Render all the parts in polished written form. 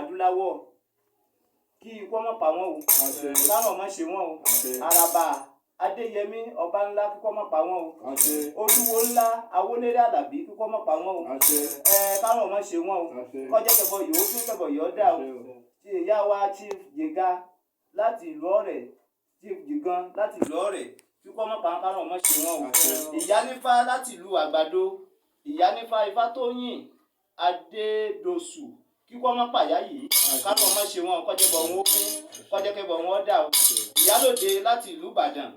Adúláwọ̀, kí ikú ọmọ pa wọ́n o, kárùn ọmọ ṣe wọ́n o. Àràbà Adéyẹmí ọba ńlá, kíkọ́ ọmọ pa wọ́n o. Olúwo ńlá Awoléré Àlàbí, kíkọ́ ọmọ pa wọ́n o. Kárùn ọmọ ṣe wọ́n o, kọjá kẹbọ yòó fún kẹbọ yòó dà o. Tí ìyá wa Chief Jega láti ìlú Ọ̀rẹ́, Chief Jigan láti ìlú Ọ̀rẹ́, kíkọ́ ọmọ pa wọ́n, kárùn ọmọ ṣe wọ́n o. Ìyánífá láti ìlú Àgbàdo, Ìyánífá Ifátóyìn Adédosù, kíkọ́ ọmọ pàyà yìí, kárùn ọmọ ṣe wọ́n, kọjá bọ̀ wọn ó fín, kọjá kẹbọ wọn dà o. Ìyálòde láti ìlú Ìbàdàn,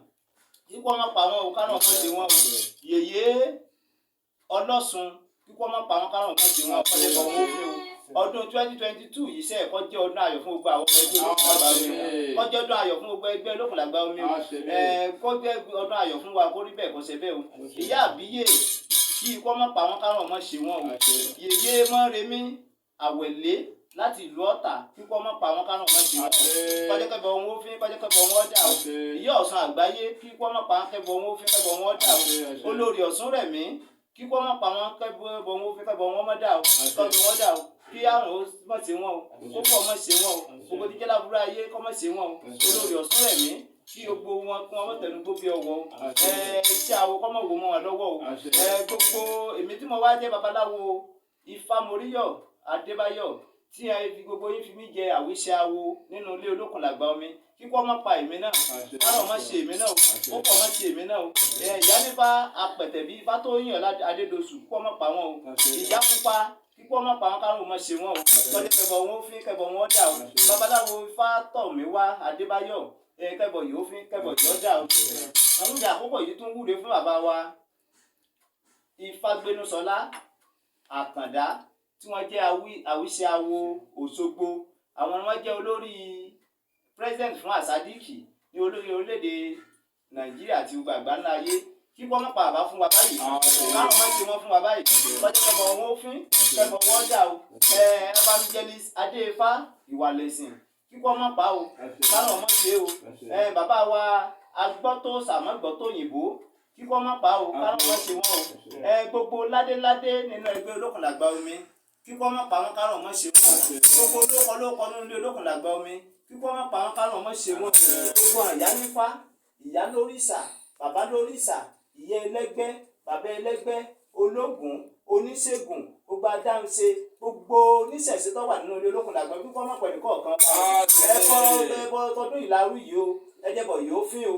kíkọ́ ọmọ pa wọn o, kárùn ọmọ ṣe wọn o. Yèyé Ọlọ́sùn, kíkọ́ ọmọ pa wọn, kárùn ọmọ ṣe wọn, kọjá bọ̀ wọn ó fín o. Ọdún 2022 yìí sẹ́ẹ̀ kó jẹ́ ọdún ayọ̀ fún gbogbo àwọn ọmọ ẹgbẹ́ Olókùn Làgbà Omi o, kó jẹ́ ọdún ayọ̀ fún gbogbo ẹgbẹ́ Olókùn Làgbà Omi o. Kó jẹ́ ọdún ayọ̀ fún wa, kó rí bẹ́ẹ̀, kó ṣe bẹ́ẹ̀ o. Ìyá àbíyè, kí ikú ọmọ pa wọn, kárùn ọmọ ṣe wọn o. Yèyé Mọ́remí Àwẹ̀lé láti ìlú Ọ̀tà, kíkú ọmọ pa wọn, kárùn ọmọ ṣe wọn o, kọjá kẹbọ wọn ó fín, kọjá kẹbọ wọn dà o. Ìyá Ọ̀sán àgbáyé, kíkú ọmọ pa wọn, kẹbọ wọn ó fín, kẹbọ wọn dà o. Olórí Ọ̀sùn Rẹ̀mí, kíkú ọmọ pa wọn, kẹbọ wọn ó fín, kẹbọ wọn mọ́ dà o, kẹbọ wọn dà o. Kí àrùn ó mọ̀ ṣe wọn o, kó pọ̀ mọ̀ ṣe wọn o, gbogbo díjẹ́ láburú ayé kọ́ mọ̀ ṣe wọn o. Olórí Ọ̀sùn Rẹ̀mí, kí gbogbo wọn kí wọn mọ̀ tẹnu gbó bí ọwọ́ o. Iṣẹ́ awo kọ́ mọ̀ wò mọ́ wọn lọ́wọ́ o. Gbogbo èmi tí mo wá jẹ́ babaláwo Ifámoríyọ̀ Adébáyọ̀, tí ẹ fi gbogbo yín fi mí jẹ àwíṣe awo nínú ilé Olókùn Làgbà Omi, kíkọ́ mọ́ pa èmi náà, kárọ̀ mọ́ ṣe èmi náà o, ó pọ̀ mọ́ ṣe èmi náà o. Ìyá nípa apẹ̀tẹ̀bí Ifátóyìn Ọlá Adédosù, kíkọ́ mọ́ pa wọn o. Ìyá pupa, kíkọ́ mọ́ pa wọn, kárùn mọ́ ṣe wọn o, tọ́jú kẹbọ wọn ó fín, kẹbọ wọn dà o. Babaláwo Ifátọ̀míwá Adébáyọ̀, kẹbọ yìí ó fín, kẹbọ yìí ó dà o. Àwọn ìjà àkókò yìí tún wúre fún bàbá wa Ifágbénúsọlá Àkàndá, tí wọ́n jẹ́ àwíṣe awo Òṣogbo. Àwọn ni wọ́n jẹ́ olórí president fún Àsádìkì ní olórí orílẹ̀-èdè Nàìjíríà àti gbogbo àgbáńlá ayé. Kí wọ́n má pa àbá fún wa báyìí, káwọn má ṣe wọ́n fún wa báyìí, kọjá kẹbọ wọn ó fín, kẹbọ wọn dà o. Evangelist Adéfá Ìwàlẹ̀sìn, kí wọ́n má pa o, káwọn má ṣe o. Bàbá wa Agbọ́tò Sàmọ́gbọ́tò òyìnbó, kí wọ́n má pa o, káwọn má ṣe wọ́n o. Gbogbo ládéládé nínú ẹgbẹ́ Olókùn Làgbà Omi, kí wọ́n má pa wọn, kárùn mọ́ ṣe wọ́n o. Gbogbo olóko lóko nínú ilé Olókùn Làgbà Omi, kí wọ́n má pa wọn, kárùn mọ́ ṣe wọ́n o. Gbogbo ìyá nífá, ìyá lóríṣà, bàbá lóríṣà, ìyá ẹlẹ́gbẹ́, bàbá ẹlẹ́gbẹ́, ológun, oníṣègùn, gbogbo adáhunṣe, gbogbo oníṣẹ̀ṣe tó wà nínú ilé Olókùn Làgbà, kí wọ́n má pẹ̀lú kọ̀ọ̀kan wa. Ẹ̀fọ́ ẹ̀fọ́ tọdún ìlarú yìí o, ẹ̀jẹ̀bọ̀ yìí ó fín o.